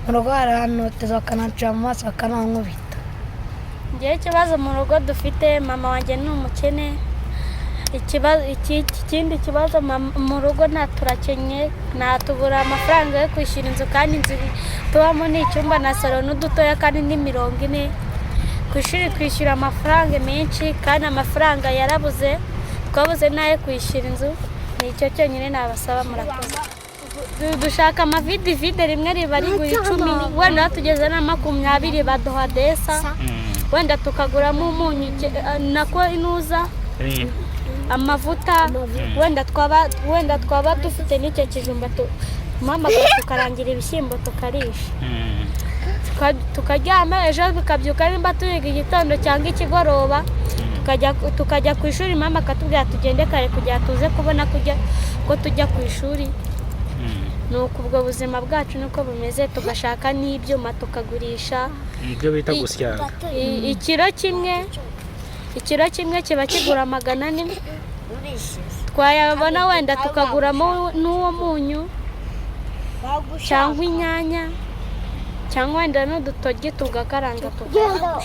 Mu rugo barantoteza, bakananca mu maso, bakanankubita. Ngewe ikibazo mu rugo dufite, mama wanjye ni umukene. Ikindi kibazo mu rugo nta turakennye, ntatubura amafaranga yo kwishyura inzu, kandi inzu tubamo ni icyumba na salo n'udutoya, kandi ni 40. Ku ishuri twishyura amafaranga menshi, kandi amafaranga yarabuze, twabuze n'ayo kwishyura inzu. Ni icyo cyonyine nabasaba, murakoze. Dushaka amavide, vide rimwe riba rigura 10, wenda tugeze na 20 baduha desa, wenda tukaguramo umunyu, nako inuza, amavuta, wenda twaba dufite n'icyo kijumba, mama tukarangira ibishyimbo tukarisha. Tukaryama, ejo bikabyuka nimba turiga igitondo cyangwa ikigoroba, tukajya ku ishuri, mama akatubwira tugende kare kugira tuze kubona kujya ko tujya ku ishuri. Ni uku ubwo buzima bwacu niko bumeze, tugashaka n'ibyuma tukagurisha. Ibyo bita gusyaga. Ikiro kimwe kiba kigura 400, twayabona wenda tukaguramo n'uwo munyu cyangwa inyanya cyangwa wenda n'udutoryi tugakaranga tukarya.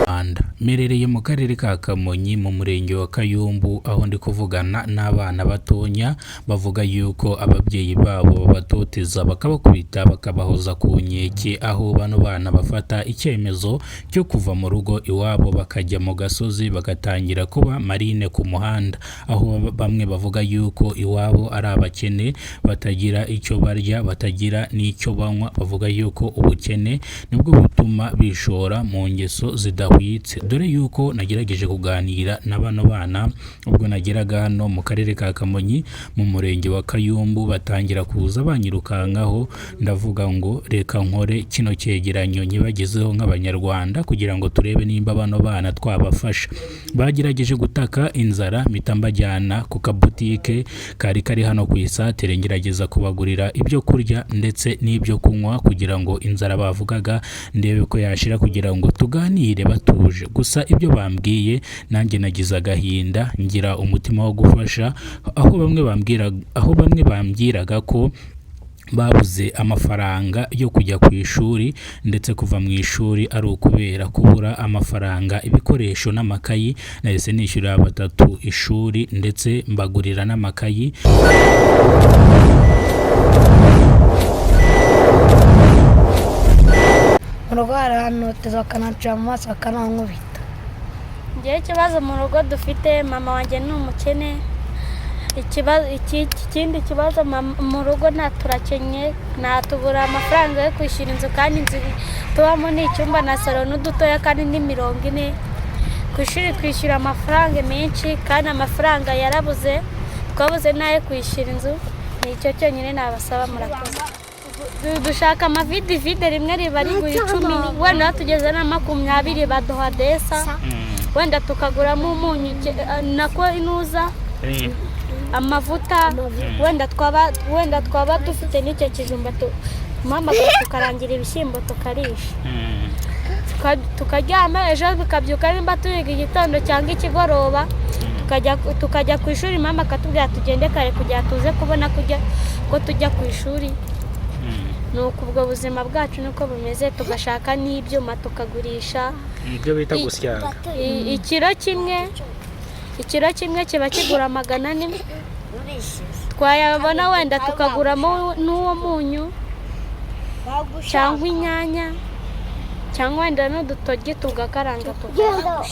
Rwanda mperereye mu karere ka Kamonyi, mu murenge wa Kayumbu, aho ndi kuvugana n'abana batonya bavuga yuko ababyeyi babo babatoteza, bakabakubita, bakabahoza ku nkeke, aho bano bana bafata icyemezo cyo kuva mu rugo iwabo bakajya mu gasozi, bagatangira kuba marine ku muhanda, aho bamwe bavuga yuko iwabo ari abakene, batagira icyo barya, batagira n'icyo banywa. Bavuga yuko ubukene nibwo butuma bishora mu ngeso zidahwitse. Dore yuko nagerageje kuganira na bano bana ubwo nageraga hano mu karere ka Kamonyi, mu murenge wa Kayumbu, batangira kuza banyirukankaho. Ndavuga ngo reka nkore kino cyegeranyo nyibagezeho nk'Abanyarwanda, kugira ngo turebe nimba bano bana twabafasha. Bagerageje gutaka inzara, mpita mbajyana ku kabutike kari kari hano ku isatere, ngerageza kubagurira ibyo kurya ndetse n'ibyo kunywa, kugira ngo inzara bavugaga ndebe ko yashira, kugira ngo tuganire batuje. Gusa ibyo bambwiye nanjye nagize agahinda, ngira umutima wo gufasha, aho bamwe bambwiraga ko babuze amafaranga yo kujya ku ishuri, ndetse kuva mu ishuri ari ukubera kubura amafaranga, ibikoresho n'amakayi. Nahise nishyurira batatu ishuri, ndetse mbagurira n'amakayi. Mu rugo barantoteza, bakananca mu maso, bakanankubita. Ngewe ikibazo mu rugo dufite, mama wanjye ni umukene. Ikindi kibazo mu rugo nta turakennye, ntatubura amafaranga yo kwishyura inzu, kandi inzu tubamo ni icyumba na salo n'udutoya, kandi ni 40. Ku ishuri twishyura amafaranga menshi, kandi amafaranga yarabuze, twabuze n'ayo kwishyura inzu. Ni icyo cyonyine nabasaba, murakoze. Dushaka amavide, vide rimwe riba rigura 10, wenda tugeze na 20 baduha desa, wenda tukaguramo umunyu, nako inuza, amavuta, wenda twaba dufite n'icyo kijumba, mama tukarangira ibishyimbo tukarisha. Tukaryama, ejo bikabyuka nimba turiga igitondo cyangwa ikigoroba, tukajya ku ishuri, mama akatubwira tugende kare kugira tuze kubona kujya ko tujya ku ishuri. Ni uku ubwo buzima bwacu niko bumeze, tugashaka n'ibyuma tukagurisha. Ibyo bita gusyaga. Ikiro kimwe kiba kigura 400, twayabona wenda tukaguramo n'uwo munyu cyangwa inyanya cyangwa wenda n'udutoryi tugakaranga tukarya.